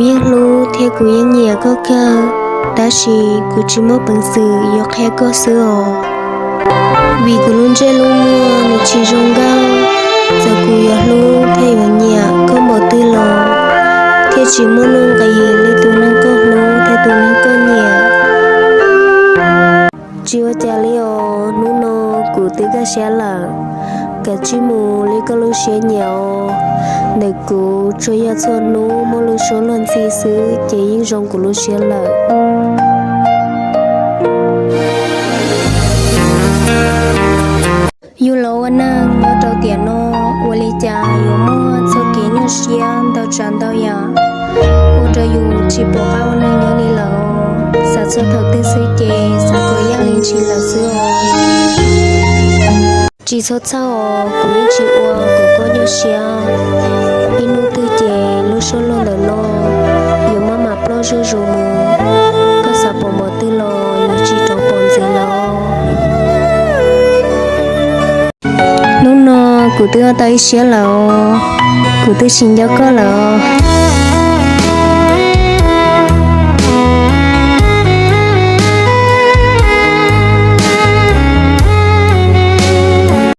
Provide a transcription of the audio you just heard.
Kuv yeej hlub thiab kuv yeej nyiam koj kawg, tab sis kuv tsis muaj peev xwm yuav qhia koj xwb os. Vim kuv lub ntsej lub muag nws tsis zoo nkauj, txawm kuv yuav hlub thiab yuav nyiam koj npaum twg los thiaj tsis muaj nuj nqis li tus neeg koj hlub thiab tus neeg koj nyiam. Tsis ua cas li os, hnub no kuv twb kaj siab lawm. Kav tsij mus li koj lub siab nyiam os. Ntawm kuv tsuas yog txhua hnub muaj lub suab luag ntxhi xwb ces yeej zoo kuv lub siab lawm. Yug los ua neeg nyob rau tiam no, ua li cas yuav muaj txoj kev nyuaj siab ntau tsav ntau yam ua rau yus tsis pom qab ua neeg nyob li lawm. Xav txog thaum twg xwb ces xav kom yaj li ntshis lawm xwb os. Tsis txhob txhawj os, kuv yeej tsis ua kom koj nyuaj siab. Ib hnub twg ces lub suab luag ntawm no yuav maj mam ploj zuj zus mus. Koj xav pom npaum twg los yuav tsis rov pom ntxiv lawm. Hnub no kuv twb tau ib siab lawm os, kuv twb tsis nco koj lawm os.